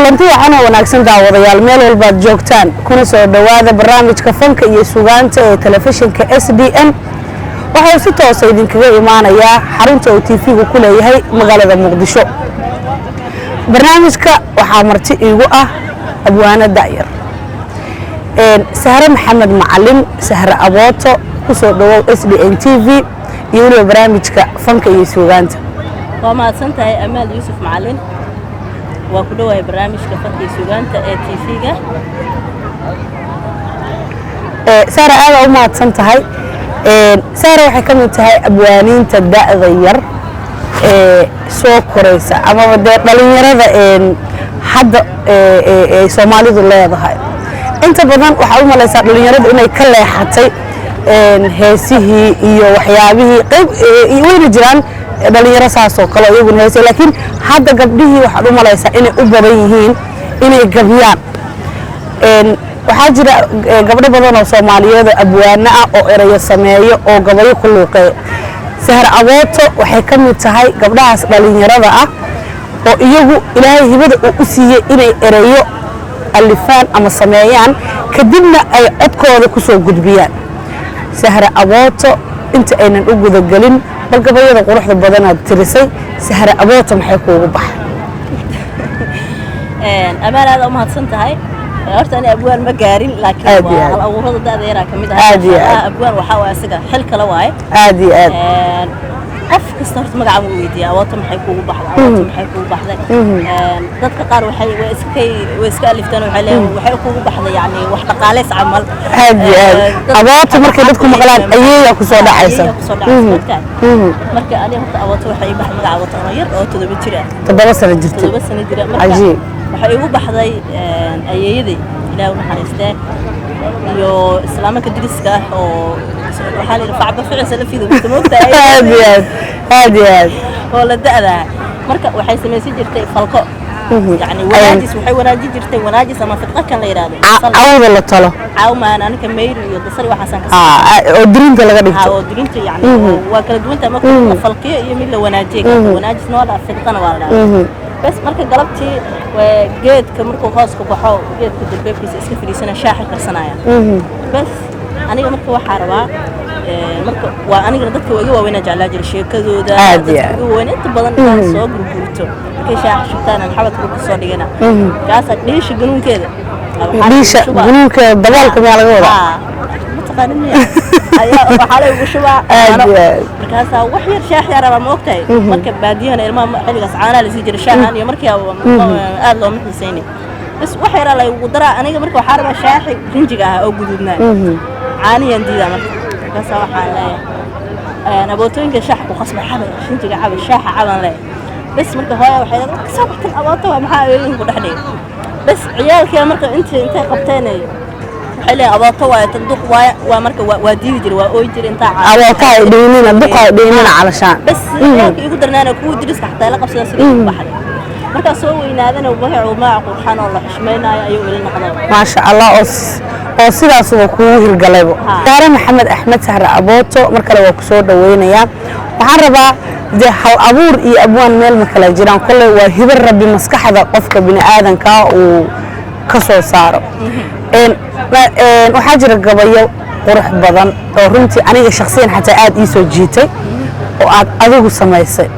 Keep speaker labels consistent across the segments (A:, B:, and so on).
A: Kulanti waxaana wanaagsan, daawadayaal, meel walbaad joogtaan, kuna soo dhowaada barnaamijka fanka iyo sugaanta ee telefishinka SDN. Waxa uu si toosa idinkaga imaanayaa xarunta uu TV-gu ku leeyahay magaalada Muqdisho. Barnaamijka waxaa marti iigu ah abwaano da'yar, Sahre Maxamed Macalin, Sahre Abooto. Ku soo dhowow SDN TV iyo weliba barnaamijka fanka iyo sugaanta.
B: Waa mahadsan tahay, Amaal Yuusuf Macalin. Waa ku dhowahay barnaamijka fanka iyo sugaanta ee TV-ga.
A: Sahra, aada u mahadsan tahay. Sahra waxay ka mid tahay abwaaniinta da'da yar ee soo koraysa, amaba dee dhalinyarada hadda ee Soomaalidu leedahay. Inta badan waxaa u malaysaa dhalinyaradu inay ka leexatay heesihii iyo waxyaabihii qayb. Wayna jiraan dhalinyaro saasoo kale iyaguna heesay, laakiin hadda gabdhihii waxaad u malaysaa inay u badan yihiin inay gabyaan. Waxaa jira gabdho badan oo Soomaaliyeed oo abwaano ah oo erayo sameeyo oo gabayo ku luuqeeyo. Sahar Abooto waxay ka mid tahay gabdhahaas dhalinyarada ah oo iyagu Ilaahay hibada uu u siiyey inay erayo alifaan ama sameeyaan, kadibna ay codkooda ku soo gudbiyaan. Sahre Abooto, inta aynan u gudagelin bal gabayada quruxda badanaad tirisay, Sahre Abooto maxay kuugu baxay?
B: Amaal, aada u mahadsan tahay. Horta ani abwaan ma gaarin, laakiin
A: Aad iyo
B: waa
A: aad.
B: hal abuurada da'da yaraa ka mid ah.
A: Aad iyo aad.
B: Abwaan waxaa waaye isaga xil kale waaye.
A: Aad iyo aad.
B: Qof kasta horta magaca wuu weydiiyaa: "Abooto maxay kuugu baxday? Abooto maxay kuugu baxday?" Dadka qaar waxay way iska way iska aliftaan, waxay leeyihiin waxay kuugu baxday, yacni wax dhaqaaleys camal.
A: Aad iyo aad.
B: Dadka
A: Abooto markay dadku maqlaan, ayeeyaa ku soo dhacaysa.
B: Ayeeyaa kusoo dhacaysa, mogtahay? Marka ani horta abooto waxay ii baxday, magaca abooto, anoo yar oo 7 jir ah.
A: 7 sano jirtay?
B: 7 sano jira marka.
A: Cajiib.
B: Waxay igu baxday ayeeyaday, Ilaah u naxariistee, iyo islaamanka diriska ah oo waxaa la yidhi facba ficilsa lafiida mata, moogtahay?
A: Aad iyo aad, aad iyo aad.
B: Oo la da'daa. Marka waxay samaysan jirtay falko, yacni wanaajis, waxay wanaajin jirtay wanaajis ama fidqa kan la yidhaahdo.
A: Cawda la talo.
B: Caawmaan aniga meyri iyo dasari waxaasaan ka
A: Oo dirinta laga dhigto.
B: Oo dirinta, yacni waa kala duwan tahay marka la falkiyo iyo mid la wanaajiyo. Wanaajisna waa la dhahaa, fidqana waa la dhahaa. Bas marka galabtii waa geedka markuu hooska baxo, geedka dalbeebkiisa iska fadhiisana, shaaxa karsanaya. Bas aniga marka waxaa rabaa marka waa anigana dadka waa iga waaweynaa, jeclaa jira sheekadooda.
A: Aad iyo
B: Dadka
A: aad.
B: iga waaweyn inta badan intaan soo gurgurto, markay shaaxa shubtaan aan xabadka ku soo dhigana, kaasaa dhiisha ganuunkeeda waxaa lagu
A: Dhiisha
B: shubaa.
A: Ganuunkeeda daboolka miyaa laga wadaa?
B: Haa. Ma taqaanin miya? Ayaa waxaa lagu shubaa
A: Aad
B: caano.
A: iyo aad.
B: Markaasaa wax yar shaax yaa rabaa, ma ogtahay? Marka baadiyahana ilmaha xilligaas caanaha lasii jiray, shaahan iyo markii aad looma xiisaynin. Bas wax yaraa laygu daraa. Aniga marka waxaa rabaa shaaxi rinjiga ah oo guduudnaa, caaniyaan diidaa. Marka markaasaa waxaan leeyahay abootooyinka shaaxa ku qasba, caba rinjiga, caba shaaxa, cabaan leeyahay. Bas marka hooya waxay leedahay: "Kasoo baxtan, abooto waa maxaa ayeeyin ku dhex dhigay?" Bas ciyaalkii marka intay qabteen waxay leeyahay: "Abooto waaye tan, duq waaye." Waa marka waa diidi jiray, waa ooyi jiray intaa caano.
A: Abooto ay dhiinina, duqa ay dhiinina calashaan.
B: Bas ciyaalka igu darnaana, kuwa diriska xataa la qabsada sidii ugu baxday. Markaa soo weynaadana magacu magac qurxan oo la xushmaynayo ayuu ila noqday.
A: Maasha Allah, oo sidaasuba kugu hirgalaybo. Saare Maxamed Axmed, Sahre Abooto, mar kale waa ku soo dhaweynayaa. Waxaan rabaa dee hal abuur iyo abwaan meel ma kala jiraan. Kolley waa hibo Rabbi maskaxda qofka bini aadankaa uu ka soo saaro. Waxaa jira gabayo qurux badan oo runtii aniga shakhsiyan xataa aad ii soo jiitay oo aad adigu samaysay.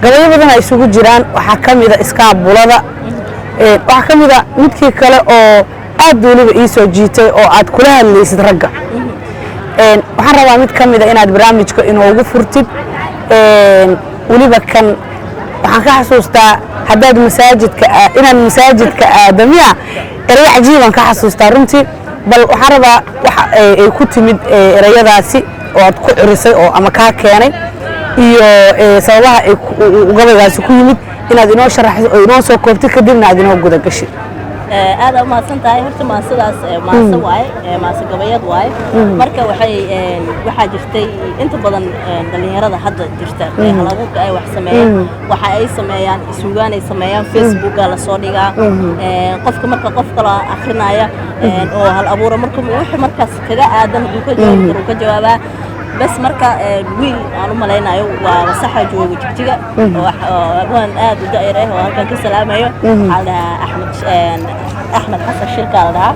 A: Gabayo badan ay isugu jiraan. Waxaa ka mida iskaabulada. Waxaa ka mida midkii kale oo aad weliba ii soo jiitay oo aad kula hadlaysid ragga. Waxaan rabaa mid ka mida inaad barnaamijka inoogu furtid. Weliba kan waxaan ka xasuustaa haddaad masaajidka inaad masaajidka aado miya, erayo cajiibaan ka xasuustaa runtii. Bal waxaan rabaa waxa ay ku timid erayadaasi oo aad ku curisay oo ama kaa keenay iyo sababaha ay gabaygaasi ku yimid inaad inoo sharaxdo oo inoo soo koobtid, kadibna aad inoo guda gashid.
B: Aad aa umahadsan tahay. Horta maasadaas maase waaye, maase gabayad waaye. Marka waxay waxaa jirtay inta badan dhalinyarada hadda jirta ee hal abuurka ay wax sameeyaan, waxa ay sameeyaan suugaan ay sameeyaan, Facebooka lasoo dhigaa. Qofka marka qof kale akrinaya oo hal abuura, marka wixii markaas kaga aadan hadduu ka jawaabi karo, uu ka jawaabaa. Bas marka wiil aan u malaynayo waa wasaxa jooga Jigjiga oo abwaan aad u da'yar ah oo halkan ka salaamayo, waxaa la dhahaa Axmed, Axmed Xasan Shirka la dhahaa.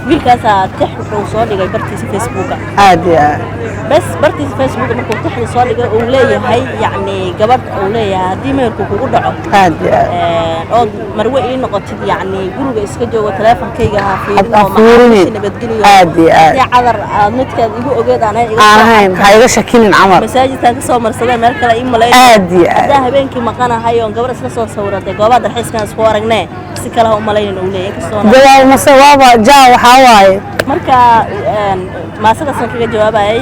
B: Wiilkaasaa tix wuxuu soo dhigay bartiisa Facebooka.
A: Aad iyo aad.
B: Bas bartiisa Facebooka markuu tixda soo dhigay, uu leeyahay, yacni gabadh uu leeyahay, haddii meherku kugu dhaco
A: Aad iyo aad.
B: Ood marwe ii noqotid, yacni guriga iska joogo, teleefonkayga ha fiirin
A: Ha
B: oo
A: fiirinin.
B: Macaamiisha nabadgeliyo.
A: Aad iyo aad.
B: Haddii cadar aad midkaad igu ogeed aan ahayn iga
A: Aan
B: soo
A: ahayn ha iga shakinin camal.
B: Masaajidkaan ka soo marsadee meel kale ii malayn.
A: Aad iyo aad.
B: Haddaa habeenkii maqanahay oon gabar isla soo sawiratay goobaha dalxiiskan isku aragnee, si kale ha u malaynin, uu leeyahay, inkastoona
A: Jawaab mase waaba jaa waxaa waaye.
B: Marka maasadaasaan kaga jawaabayay.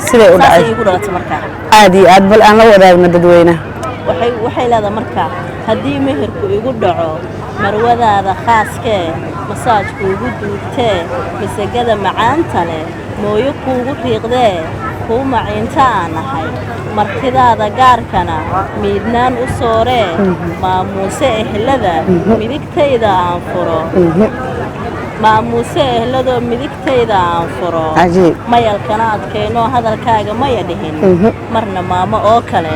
A: Siday u
B: Saasay
A: dhacay.
B: Iigu dhalatay marka.
A: Aad iyo aad, bal aan la wadaagno dadweynaha.
B: Waxay leedahay marka: haddii meherku igu dhaco, marwadaada khaaskee masaaj kuugu duugtee, masagada macaanta leh mooyo kuugu riiqdee, kuu maciinta aan ahay, martidaada gaarkana miidnaan u sooree, maamuuse ehlada midigtayda aan furo, maamuuse ehladoo midigtayda aan furo, mayalkana adkayno, hadalkaaga maya dhihin marna, maamo oo kale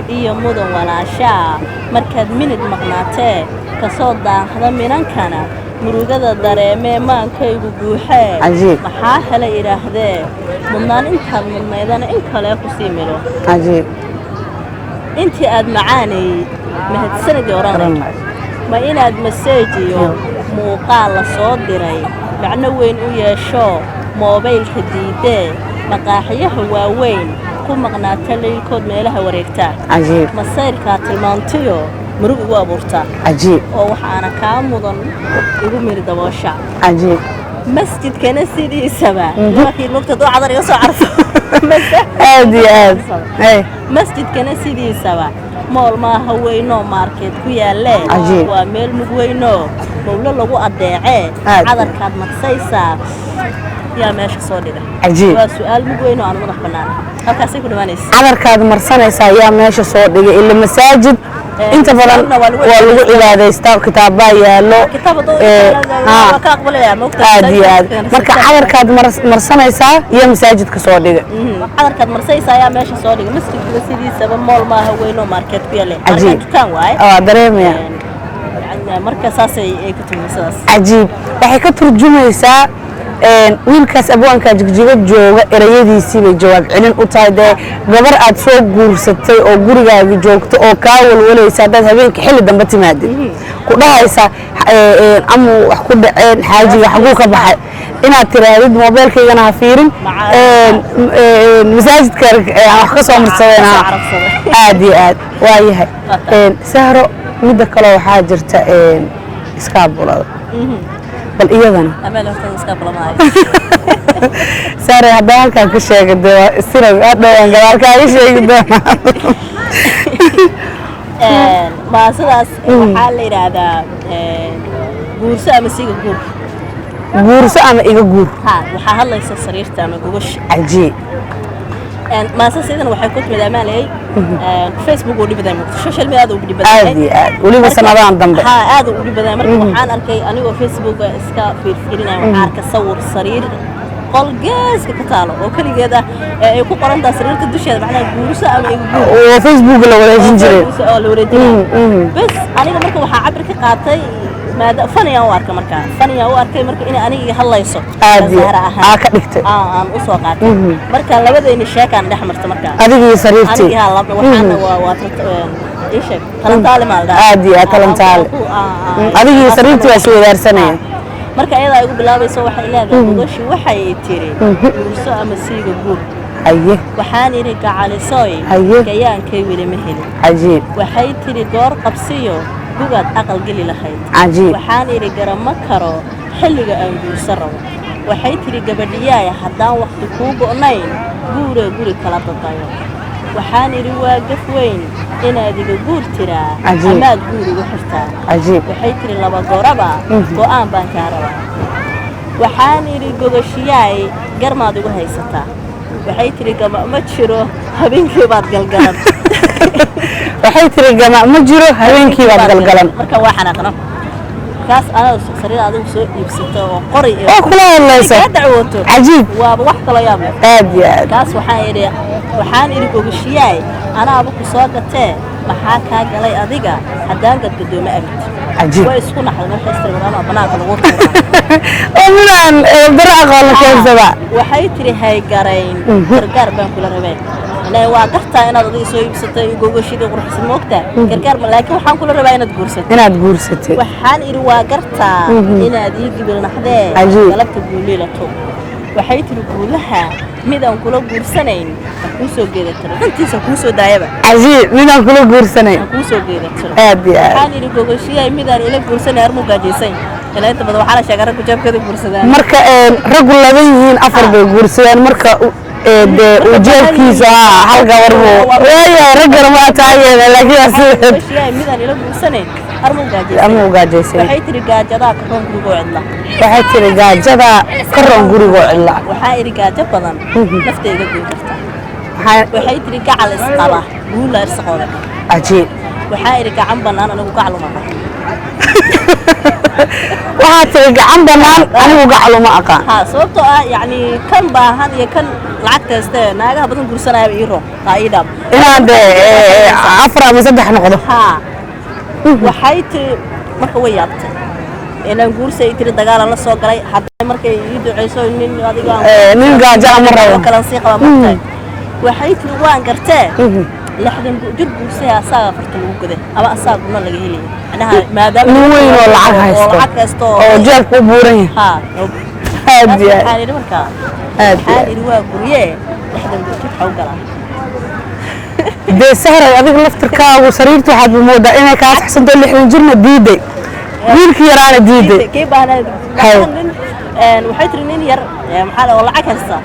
B: iyo mudan walaashaa, markaad minid maqnaatee kasoo daahda minankana murugada dareemee, maankaygu guuxee, maxaa hele idhaahdee, mudnaan intaad mudnaydana in kale ku sii milo, intii aad macaanay mahadsanidii odhanay, ma inaad message iyo muuqaal la soo diray macno weyn u yeesho, moobaylka diidee, maqaaxiyaha waaweyn ku maqnaata, leylkood meelaha wareegtaa, masayrkaa tilmaantiyo murug igu abuurtaa, oo waxaana kaa mudan igu miri daboosha, masjidkana sidiisaba markii lugta duu cadar iga soo carfo.
A: Aad iyo aad. Hey.
B: Masjidkana sidiisaba mall maaha weynoo market ku yaallee, waa meel mug weynoo mawlo lagu adeecee, cadarkaad marsaysaa yaa meesha soo dhiga? Waa su'aal mug weynoo aan madax bannaana. Halkaasay ku dhammaanaysa.
A: Cadarkaad marsanaysaa yaa meesha soo dhigay? Ila masaajid inta badan
B: waa lagu
A: waa lagu cibaadaystaa, kitaabbaa yaallo.
B: Kitaab hadduu waa ka aqbalaya, maogta.
A: Aad iyo aad. Marka cadarkaad marsanaysaa iyo masaajidka soo dhigay.
B: Cadarkaad marsaysaa ayaa meesha soo dhigay? Masjidkuna sidiisaba mall maaha weynoo market ku yaalle. Marka dukaan waaye.
A: Waa dareemaya.
B: Marka saasay ay ku timi sidaas.
A: Cajiib. Waxay ka turjumaysaa wiilkaas abwaanka Jigjigo jooga erayadiisii bay jawaab celin u tahay. Dee gabar aad soo guursatay oo gurigaaga joogto oo kaa walwalaysa haddaad habeenka xilli dambe timaadid, ku dhahaysa amu wax ku dhaceen, xaajiga xaguu ka baxay, inaad tirahdid moobeelkaygana ha fiirin, masaajidka wax ka soo marsadeen.
B: Kasoo carabsaday.
A: Aad iyo aad waa yahay.
B: Waa tahay.
A: Sahro, midda kale waxaa jirta iskaabulada, bal iyadana.
B: Ameel hortada iska balamaayo.
A: Sahro, haddaan halkaan ka sheega dee waa sina hadhow aan gadaal kaaga sheegi doonaa.
B: Maasadaas waxaa la yidhaahdaa guurso ama siga guur.
A: Guurso ama iga guur.
B: Ha, waxaa hadlaysa sariirta ama gogosha. Maasa sidan waxay ku timid amaaley Facebook uu dhib badan yahay, social media aad uu dhib badan
A: Aad iyo aad, weliba sanadahan dambe.
B: Ha, aad uu dhib badan yahay. Marka waxaan arkay anigoo Facebook iska fiirfiirinaya, waxaan arkay sawir sariir qol geeska ka taalo oo keligeed ah ee ay ku qoran tahay sariirta dusheeda, macnaha guurso ama iga guur.
A: Oo Facebook la wareejin jiray.
B: Oo la wareejinayo. Bas aniga marka waxaa cabir ka qaatay maada funny-aan u arkay, markaa funny-aan u arkay marka inay aniga iga hadlayso.
A: Aad iyo
B: Zahra ahaan.
A: Aa ka dhigtay.
B: Aan u soo qaatay. Marka labadayni sheekaan dhex marta markaa.
A: Adiga iyo sariirtii.
B: Aniga waxaana waa ii sheeg, talantaale maa la dhahaa.
A: Aad iyo aad, talantaale. Adiga iyo sariirtii waa isweydaarsanaya.
B: Marka ayadaa igu bilaabayso, waxay leedahay gogoshi, waxay tiri guurso ama siiga guur. Waxaan idhi gacalisoy, gayaankay weli ma helin. Waxay tiri goor qabsiyo gugaad aqal geli lahayd. Waxaan idhi garama karo xilliga aan guursan rabo. Waxay tiri gabadhiyaay, haddaan waqti kuu go'nayn, guuree guri kala dadayo. Waxaan idhi waa gaf weyn inaad iga guur tiraa, amaad guur igu xirtaa. Waxay tiri laba goraba go'aan baan kaa rabaa. Waxaan idhi gogashiyaay, garmaad igu haysataa. Waxay tiri gama ma jiro, habeenkii baad galgalan.
A: Waxay tiri gama ma jiro, habeenkii baad galgalan.
B: Marka waa xanaaqno. Kaas anaa sariir adigu soo iibsato oo qori iyo
A: Oo kula hadlaysa.
B: Kaa dacwooto.
A: Cajiib.
B: Waaba wax kaloo yaab leh.
A: Aad iyo aad.
B: Kaas waxaan idhi gogashiyaay, anaaba ku soo gatee, maxaa kaa galay adiga haddaan gadgadoomo abid?
A: Cajiib.
B: Way isku naxday markay istirwadaama banaanka lagu tuuraa.
A: Oo midaan daro aqoon la keensada.
B: Waxay tiri, hay garayn, gargaar baan kula rabeen. Ilaa waa gartaa inaad adiga soo iibsatay, gogashidii quruxsan, moogtaa gargaar ma, laakiin waxaan kula rabaa inaad guursato.
A: Inaad guursatid.
B: Waxaan idhi, waa gartaa inaad ii gibilnaxdee.
A: Cajiib.
B: Galabta guuliilato. Waxay tiri, guulaha midaan kula guursanayn ha kuu soo geedatiro, dantiisa kuu soo daayaba.
A: Cajiib, midaan kula guursanayn.
B: Ha kuu soo geedatiro.
A: Aad iyo aad.
B: Waxaan idhi, gogoshiyahay, midaan ila guursanay armuu gaajaysan? Ilaa inta badan waxaa la sheegaa raggu jeebkeeda guursadaan.
A: Marka raggu laba yihiin, afar bay guursadaan. Marka dee uu jeebkiisa hal gabar buu waayahay, raggana waa taageeda, laakiin waa sida.
B: Gogoshiyahay, midaan ila guursanayn armuu gaajaysan?
A: Ama uu gaajaysay.
B: Waxay tiri, gaajadaa ka roon gurigoo cidla.
A: Waxay tiri, gaajada ka roon gurigoo cidla.
B: Waxaa idhi, gaajo badan nafta iga goyn karta.
A: Waxaa
B: Waxay tiri, gacal isqaba guula irsaqooda.
A: Cajiib.
B: Waxaa idhi, gacan bannaan anigu gacal uma qabo.
A: Waxaa tiri, gacan bannaan anigu gacal uma aqaan.
B: Ha, sababtoo ah yacni kan baahan iyo kan lacagta hayste naagaha badan guursanayaba ii roon, haa, ii dhaab.
A: Inaan dee afar ama saddex noqdo.
B: Ha, waxay tiri, marka way yaabtay inaan guursay, tiri dagaalan la soo galay hadda markay ii duceyso nin adiga
A: Nin gaajo ama rabo.
B: Kalan sii qaba martay. Waxay tiri, waan gartee, 60 jir guursay, asaga afarta lagu goday ama asaga guna laga helaya, macnaha maadaama
A: nin weyn oo lacag haysto.
B: Oo lacag haysto.
A: Oo jeebka u buuran yahay.
B: Ha.
A: Aad iyo aad.
B: Waxaan idhi markaa,
A: Aad iyo
B: waxaan
A: aad.
B: idhi, waa guryee, 60 jir xaw galaa?
A: Dee sahray, adiga laftirkaagu sariirta waxaad moodaa inay kaa saxsanto. 60 jirna diiday, wiilkii yaraana diiday.
B: Kii baahnaa.
A: Hay.
B: Nin waxay tiri, nin yar maxaa la oo lacag haysta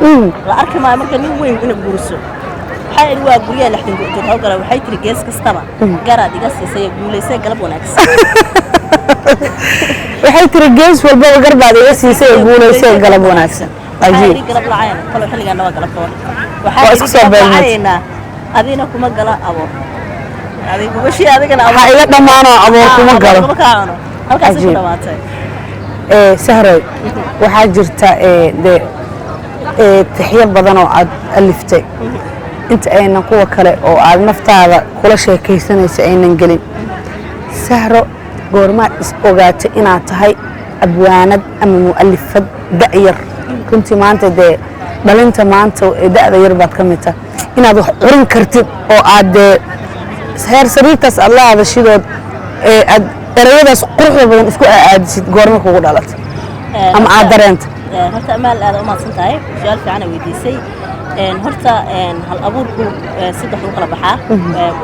B: la arki maayo, marka nin weyn ina guurso. Waxaa idhi, waa guryaha, 60 jir xaw galaa? Waxay tiri, gees kastaba garaad iga siisay, guulaysay, galab wanaagsan.
A: Waxay tiri, gees walbaba garbaad iga siisay oo guulaysay, galab wanaagsan.
B: Waxaa
A: Cajiib.
B: idhi, galab lacayna kalo xilligaana waa galab toban.
A: Waa
B: Waxaa
A: isku
B: idhi,
A: soo
B: galab
A: beegmay.
B: lacaynaa, adina kuma gala aboor, adiga gubashii adigana
A: Waxaa iga dhammaanoo aboor kuma galo.
B: Kuma kaa cuno halkaasi ku
A: Cajiib.
B: dhamaatay.
A: Sahroy, waxaa jirta dee tixyo badan oo aad aliftay. Inta aynan kuwa kale oo aad naftaada kula sheekaysanayso aynan gelin, Sahro, goormaad is ogaatay inaad tahay abwaanad ama mu'alifad da'yar? Runtii maanta dee dhalinta maanta ee da'da yar baad ka mid tahay, inaad wax curin kartid oo aad dee heer sariirtaas aad la hadashidood ee aad erayadaas quruxda badan isku aadisid, goorma kugu dhalatay ama aad dareentay?
B: Horta amaal, aad u mahadsan tahay, su-aal fiican ay weydiisay. Horta hal abuurku saddex u kala baxaa.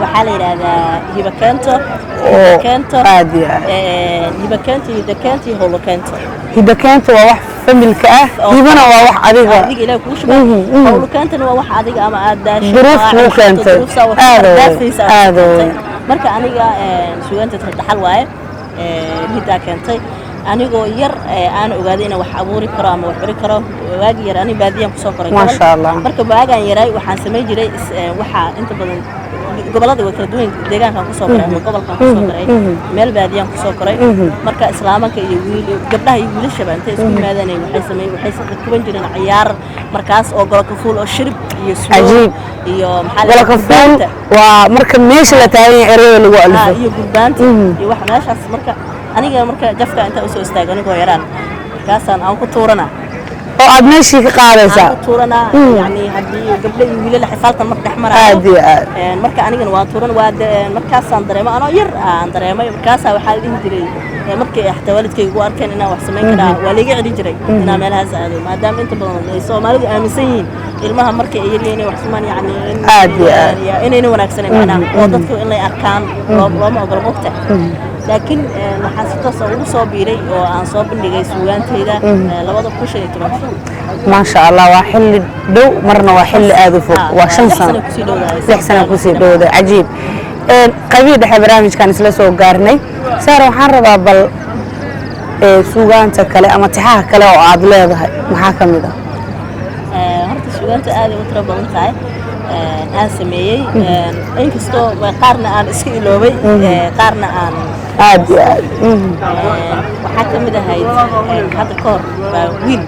B: Waxaa la yidhaahdaa hiba keento,
A: Oo,
B: hiba keento,
A: aad iyo aad.
B: Hiba keento, hida keento iyo howlo keento.
A: Hidda keento waa wax familka ah, hibana waa wax adiga
B: adiga Ilaah kugu shubay. Howlo keentana waa wax adiga ama aad daasho
A: Duruuf
B: ama aad
A: kuu
B: ceshato,
A: keentay.
B: duruuf saa wax
A: Aad oo weyn,
B: daafaysa aad
A: aad oo
B: keentay.
A: weyn.
B: Marka aniga suugaanta dhaxal waaye, hiddaa keentay. Anigoo yar aan ogaaday inaan wax abuuri karo ama wax curi karo. Waagi yar ani baadiyaan kusoo koray gobol.
A: Maasha Allah.
B: Marka waagaan yaray waxaan samayn jiray waxaa inta badan gobollada way kala duwan yihiin. Deegaankan kusoo koray ama gobolkan kusoo koray, meel baadiyaan kusoo koray. Marka islaamanka iyo wiil gabdhaha iyo wiilashaba intay isku yimaadaan waxay sameyn waxay kuban jireen ciyaar markaas oo golokafuul oo shirib iyo suugo
A: Cajiib.
B: iyo maxaa la
A: Golokafuul
B: gurbaanta.
A: Waa marka meesha la taagan yahay erayada lagu alifo.
B: Iyo gurbaanta iyo wax meeshaas. Marka aniga marka jafka intaa usoo istaago anigoo yaraan, markaasaan aan ku tuurana.
A: Oo aad meeshii ka qaadaysaa.
B: Aan ku tuuranaa, yani haddii gabdho iyo wiilal xifaaltan mar dhex maraayo.
A: Aad iyo aad.
B: Marka anigana waan tuuran, waa markaasaan dareemo anoo yar aan dareemay. Markaasaa waxaa la dhihi jiray markay xataa waalidkayga ugu arkeen inaan wax samayn karaa, waa laiga celin jiray inaan meelahaas aado, maadaama inta badan ay Soomaalidu aaminsan yihiin ilmaha markay ay yaryihiin inay wax samaan, yani
A: Aad iyo aad.
B: Inayna wanaagsaneyn macnaha oo dadku in lay arkaan looma ogola, mogta. Laakiin waxaan si toos ah ugu soo biiray oo aan soo bandhigay suugaantayda 2015.
A: Maasha Allah, waa xilli dhow, marna waa xilli aad u fog. Waa 5
B: 6
A: sano.
B: Sano kusii dhowdahay.
A: 6 sano kusii dhowda. Cajiib. Qaybihii dhexe barnaamijkan isla soo gaarnay. Saara, waxaan rabaa bal suugaanta kale ama tixaha kale oo aad leedahay maxaa ka mid ah?
B: Horta suugaanta aad ay u tiro badan tahay aan sameeyey, inkastoo qaarna aan iska iloobay, qaarna aan
A: Aad iyo aad.
B: Waxaa ka mid ahayd hadda ka hor baa wiil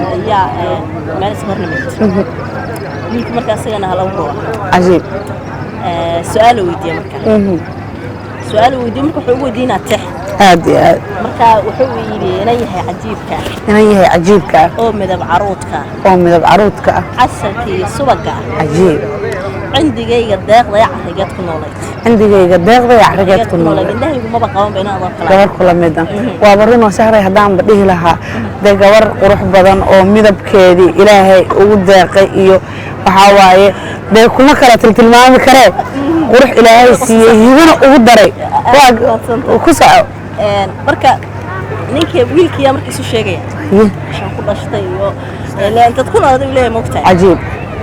B: ayaa meel iska hor nimid. Wiilka marka asagana hal abuur ah. Su-aal weydiiye marka, su-aal weydiiye marka, wuxuu ugu weydiinaa tix.
A: Aad iyo aad.
B: Marka wuxuu yidhi, inan yahay cajiibka,
A: inan yahay cajiibka ah,
B: oo midab caruudka,
A: oo midab caruudka ah,
B: casalka iyo subaga ah, Cindigayga deeqda carrigeed ku noolayd.
A: Cindigayga deeqda iyo carrigeed ku noolayd.
B: Indhahaygu maba qaban ba inaan adoo kala
A: Gabar kula mid ah waaba runoo, Sahray. Haddaanba dhihi lahaa dee gabar qurux badan oo midabkeedii Ilaahay ugu deeqay iyo waxaa waaye dee kuma kala tiltilmaami karee, qurux Ilaahay siiyey, hibana ugu daray.
B: Aad mahadsantahay.
A: Ku soco.
B: Marka ninkii wiilkiyaa marka isu sheegaya meeshaan ku dhashtay iyo ileen dad ku noolada uu leeyahay, moogtahay.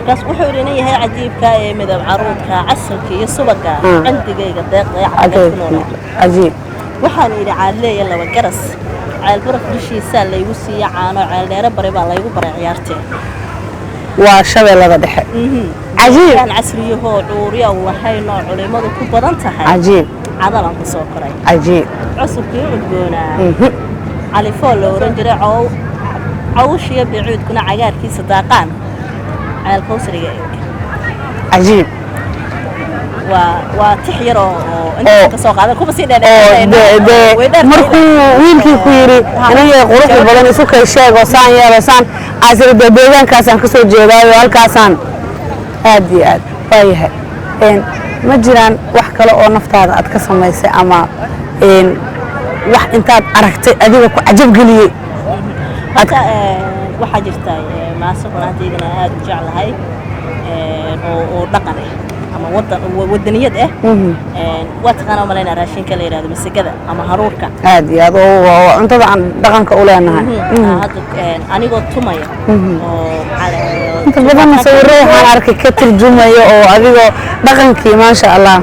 B: Markaas wuxuu yidhi, nin yahay cajiibka ee midab caruudka, casalka iyo subaga, cindigayga deeqda ee carrigeed ku noolayd. Waxaan yidhi, caadleeya laba garas, ceel baraf dushiisaa laygu siiya caano, ceel dheere bari baa laygu baray ciyaartee.
A: Waa Shabeellada Dhexe.
B: Kan casriyahoo cuurya lahaynoo culimmadu ku badan tahay, cadalan ku soo koray. Cusubkii udgoonaa, califoo la oran jiray, cow cawshiyo bicuudkuna cagaarkiisa daaqaan, ceel kawsariga eg. Waa tix yar oo inta ka soo qaadan kuma sii
A: Oo dee markuu wiilkii ku yidhi, inan yahay quruxda badan, isu kay sheego, saan yeelo, saan asiri, dee deegaankaasaan kasoo jeedaayo halkaasaan. Aad iyo aad waayahay. Ma jiraan wax kale oo naftaada aad ka samaysay ama wax intaad aragtay adiga ku cajabgeliyey?
B: Horta waxaa jirta maaso runaantaydana aad u jeclahay oo dhaqan ah ama wadan wadaniyad ah. Waa taqaanaa umalaynaa raashinka la yidhahdo masagada ama haruurka.
A: Aad iyo aad, oo cuntada aan dhaqanka u leenahay.
B: Hadda anigoo tumaya oo
A: Inta badanna sawirro waxaan arkay ka turjumaya oo adigoo dhaqankii, maasha Allah.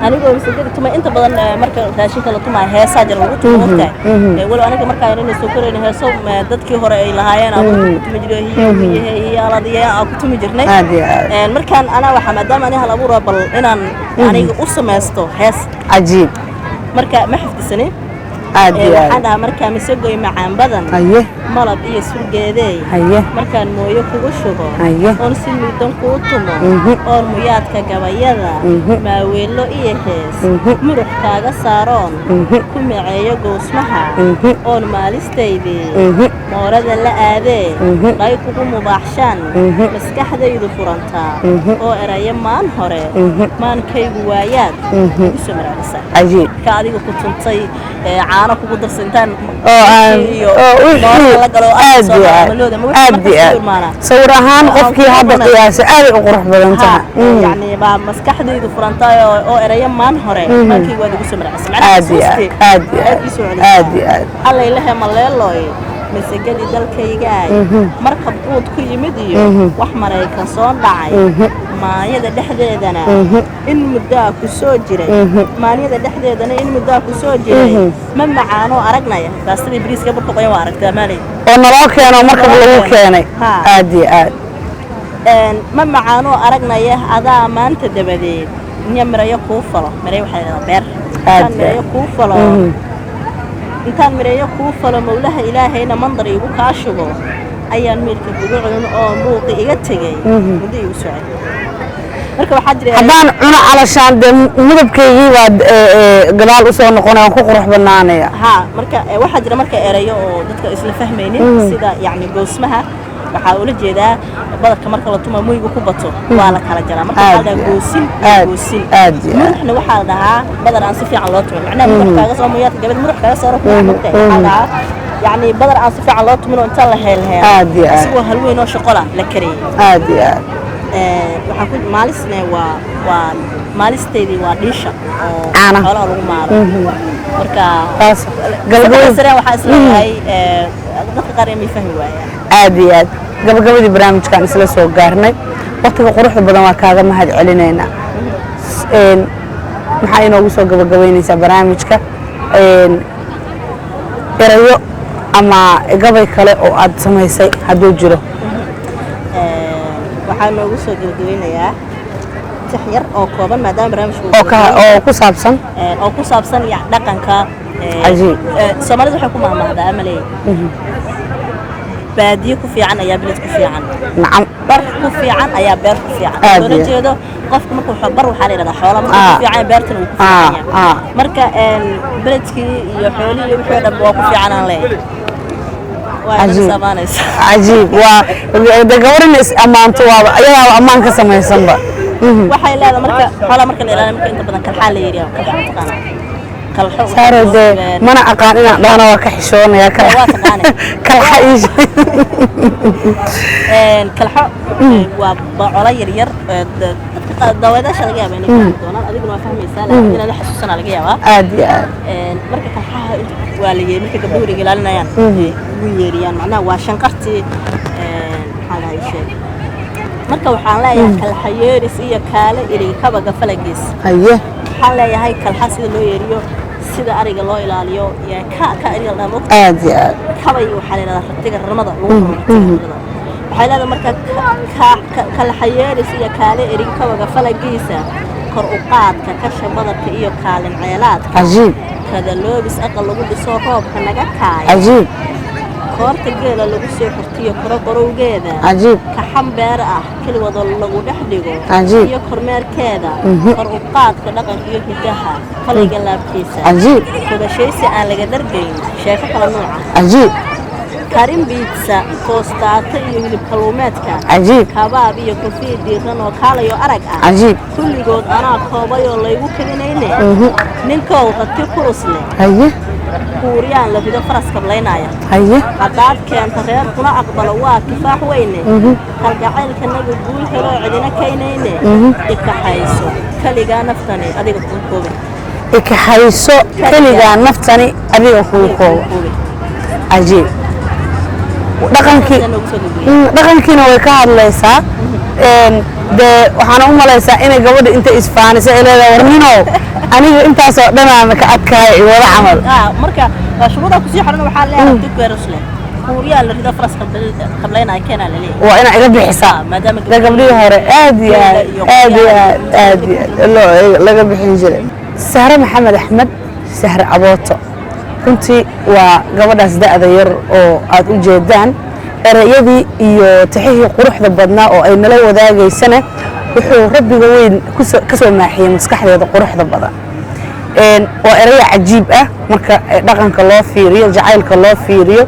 B: Anigoo masagada tumaya, inta badan marka raashinka la tumaya heesaa jira lagu tumo, ogtahay. Walow aniga markaa yaranay soo korayna heeso dadkii hore ay lahaayeen aan ku tumi jiray, hiyo hiyo aladiya aan ku tumi jirnay.
A: Aad iyo aad.
B: Markaan anaa waxaa maadaama ani hal abuura, bal inaan aniga u samaysto hees. Marka ma xifdisanin.
A: Aad iyo
B: Waxaan
A: aad.
B: dhahaa markaa, misagoy macaan badan, malab iyo surgeedeey, markaan mooyo kugu shubo, oon si muddan kuu tumo, oon muyaadka gabayada, maaweelo iyo hees, murux kaaga saaroon, ku maceeyo goosmaha, oon maalistaydii moorada la aadee, dhay kugu mubaaxshaan, maskaxdaydu furantaa, oo erayo maan hore maankaygu waayaad ugu soo maraarisa. Ka adiga ku tuntay caano kugu darsantaan
A: Oo aan
B: iyo
A: oo wixii
B: la galo.
A: Aad iyo aad, aad iyo aad. Sawir ahaan qofkii hadda qiyaasay aaday u qurux badan tahay.
B: Yani baa maskaxdaydu furantaay oo erayo maan hore maankaygu waad ugu soo maraarisa.
A: Aad iyo aad, aad iyo aad, aad iyo aad.
B: Allaylahe maleeloy masagadii dalkaygaay, markab quud ku yimid iyo wax Maraykan soo dhacay, maanyada dhexdeedana in muddaa ku soo jiray, maanyada dhexdeedana in muddaa ku soo jiray, ma macaanoo aragnaya baastadii bariiska burka qoyan waa aragtaa maalay.
A: Oo naloo keeno, markab lagu keenay. Aad iyo aad.
B: Ma macaanoo aragnaya adaa maanta dabadeed nya mirayo kuu falo, mirayo waxaa la yidhahdaa beer.
A: Aad
B: Intaan
A: iyo
B: mirayo
A: aad.
B: kuu falo, intaan mireeyo kuu falo, mawlaha Ilaahayna mandar iigu kaa shubo, ayaan miirka kugu cunin oo muuqi iga tegey muddo igu socday. Marka waxaa jira
A: Haddaan cuno calashaan dee midabkaygii baa gadaal usoo noqonaya, waan ku qurux badnaanaya.
B: Ha, marka waxaa jira marka erayo oo dadka isla fahmaynin, sida yacni goosmaha waxaa ula jeedaa badarka marka la tuma muygu ku bato waa la kala jaraa. Marka waxaa la dhahaa goosin iyo goosin.
A: Aad iyo aad.
B: Muruxna waxaa la dhahaa badar aan si fiican loo tumin, macnaha murux kaaga soo muyaadka gabadh murux kaaga soo rako waxaa la dhahaa yacni badar aan si fiican loo tumin oo inta la heelheelo
A: Aad iyo aad.
B: isagoo halweyn oo shaqola la kariyey.
A: Aad iyo aad.
B: Waxaa ku maalisne waa maalisteydii, waa dhiisha oo
A: Caanaha.
B: xoolaha lagu maalo. Marka
A: Taas gabagabadii
B: sare waxaa isleeyahay dadka qaar may fahmi waayaan.
A: Aad iyo aad. Gabagabadii barnaamijkaan isla soo gaarnay. Waqtiga quruxda badan waa kaaga mahad celinaynaa. Maxaa inoogu soo gabagabaynaysaa barnaamijka? Erayo ama gabay kale oo aad samaysay hadduu jiro?
B: Waxaa noogu soo gabagabeynayaa Tix yar oo kooban, maadaama barnaamijku
A: oo ku saabsan
B: oo ku saabsan dhaqanka.
A: Cajiib.
B: Soomaalidu waxay ku mahmahdaa ama leeyahay, baadiye ku fiican ayaa beled ku fiican. Bar ku fiican ayaa beer ku fiican.
A: Aad
B: loola
A: iyo.
B: Jeedo qofka markuu bar waxaa la yidhahdaa xoola markuu ku fiican yahay, beertana wuu ku fiican yahay. Marka beledkii iyo xoolihii iyo wixii oo dhan waa ku fiican aan leeyahay, waa inaga saamaanaysa.
A: Cajiib, waa de gabar in is ammaanto, waaba ayadaaba ammaan ka samaysanba.
B: Waxay leedahay marka xoolaha marka la ilaaliyo, marka inta badan kalxaa la yidhaha. Kalxo ma taqaanaa? Kalxo waxaa
A: Saaro dee mana aqaan, inaan dhahana waa ka xishoonaya.
B: Waa taqaanay.
A: Kalxa ii
B: Kalxo waa bocolo yar yar, dadka daawadeyaasha laga yaaba inay fahmi doonaan, adiguna waa fahmaysaa, laakiin inaad xasuusana laga yaabaa.
A: Aad iyo aad.
B: Marka kalxaha waa la yeeri marka gabdhuhu riga ilaalinayaan, ugu yeeriyaan, macnaha waa shanqartii. Maxaa lahay sheeg, marka waxaan leeyahay kalxa yeeris iyo kaale irig kabaga falagiis. Waxaan leeyahay kalxa sida loo yeeriyo, sida ariga loo ilaaliyo, iyo ka ariga la dhaamo.
A: Aad iyo aad.
B: Kabay waxaa la yidhahdaa ratiga ramada lagu raro ratiga ramada. Waxay leedahay marka kalxayeeris iyo kaale erig kabaga falagiisa, kor u qaadka kasha badarka iyo kaalin ceelaadka, kadaloobis aqal lagu dhiso roobka naga kaaya, koorta geela lagu soo xirtiyo koro qorowgeeda, kaxan beer ah keliwadoo lagu dhex dhigo, iyo kormeerkeeda, kor u qaadka dhaqanka iyo hidaha falayga laabtiisa, kudashaysi aan laga dhargayn, sheeko kala nuuca, karin biitsa, koostaato iyo hilib kalluumeedka, kabaab iyo kofii diiran oo kaalayo arag ah, kulligood anaa koobay oo laygu kalinayne, ninkow rati kurus leh, kuuriyaan la rido faras kablaynaya, haddaad keento reer kuna aqbalo waa kifaax weyne, kalgacaylkanaga guul heloo cidina kaynayne, ikaxayso kaligaa naftani adiga kuu koobe.
A: Ikaxayso keligaa naftani adiga kuu kooba.
B: Koobe.
A: Cajiib, dhaqankii.
B: Sidaa noogu soo gudbiyey.
A: Dhaqankiina way ka hadlaysaa. Dee waxaana u malaysaa inay gabadha inta isfaanisa ay leedahay, war ninow, aniga intaasoo dhanaana ka adkaaya iyo wada camal.
B: Marka waa shuruudaa kusii xiran, waxaa leeyahay dugbeerus leh, kuuriyaan la rido faras kablaynaya keenaa la leeyahay.
A: Waa inaa iga bixisaa.
B: Maadaama
A: de gabdhihii hore aad iyo aad, aad iyo aad, aad iyo aad loo laga bixin jiray. Sahre Maxamed Axmed, Sahre Abooto, runtii waa gabadhaas da'da yar oo aad u jeedaan. Ereyadii iyo tixihii quruxda badnaa oo ay nala wadaagaysana wuxuu rabbiga weyn ka soo maaxiyey maskaxdeeda quruxda badan. Waa erayo cajiib ah marka dhaqanka loo fiiriyo, jacaylka loo fiiriyo,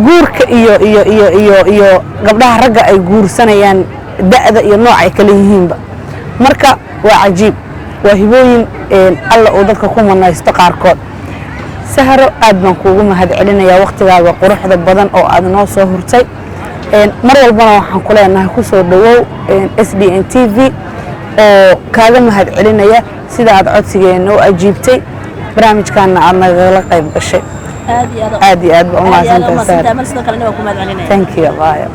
A: guurka iyo gabdhaha ragga ay guursanayaan, da'da iyo nooc ay kala yihiinba. Marka waa cajiib, waa hibooyin Alla uu dadka ku manaysto qaarkood. Sahro, aad baan kuugu mahad celinayaa waqtigaaga quruxda badan oo aad noo soo hurtay. Mar walbana waxaan ku leenahay ku soo dhowow SDN TV, oo kaaga mahad celinaya sida aad codsigeena u ajiibtay, barnaamijkaana aad nagala qayb gashay.
B: Aad iyo aad.
A: Aad iyo aad ba u
B: aad iyo aad
A: mahadsantahay.
B: U mahadsantahay.
A: Sahro.
B: Mar sidoo kalena waa ku mahad celinaya.
A: Thank you, abaayo.